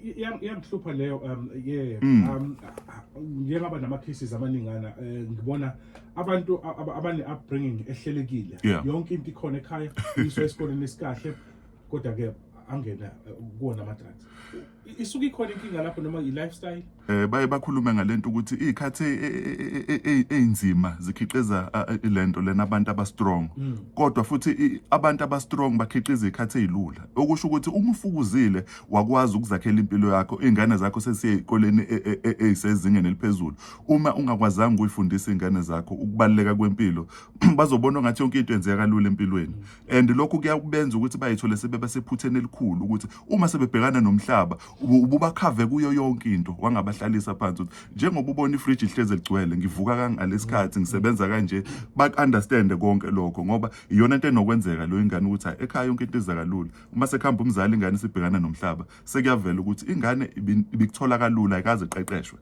Iyangihlupha leyo, yeah. Ngike ngaba nama cases amaningana, ngibona abantu abane upbringing ehlelekile, yonke into ikhona ekhaya, uyiswa esikoleni esikahle, kodwa ke angena kuwona ama drugs. Isuke ikhona inkinga lapho noma i-lifestyle? Baye bakhulume ngalento ukuthi izikhathi ezinzima zikhiqiza lento lena, abantu aba strong, kodwa futhi abantu aba strong bakhiqiza izikhathi ezilula, okusho ukuthi uma ufukuzile wakwazi ukuzakhela impilo yakho, izingane zakho sesiye ezikoleni ezisezingeni eliphezulu. Uma ungakwazanga ukuyifundisa izingane zakho ukubaluleka kwempilo, bazobona ngathi yonke into yenzeka kalula empilweni, and lokhu kuyakubenza ukuthi bayithole sebeba sephutheni elikhulu, ukuthi uma sebebhekana nomhlaba ububakhave kuyo yonke into, wangabahlalisa phansi ukuthi njengoba ubona ifridge ihleze ligcwele, ngivuka kangalesikhathi, ngisebenza kanje, baku-understande konke lokho, ngoba iyona into enokwenzeka leyo ingane ukuthi hayi, ekhaya yonke into iza kalula. Uma sekuhamba umzali, ingane isibhekana nomhlaba, sekuyavela ukuthi ingane ibikuthola kalula, ayikaze iqeqeshwe.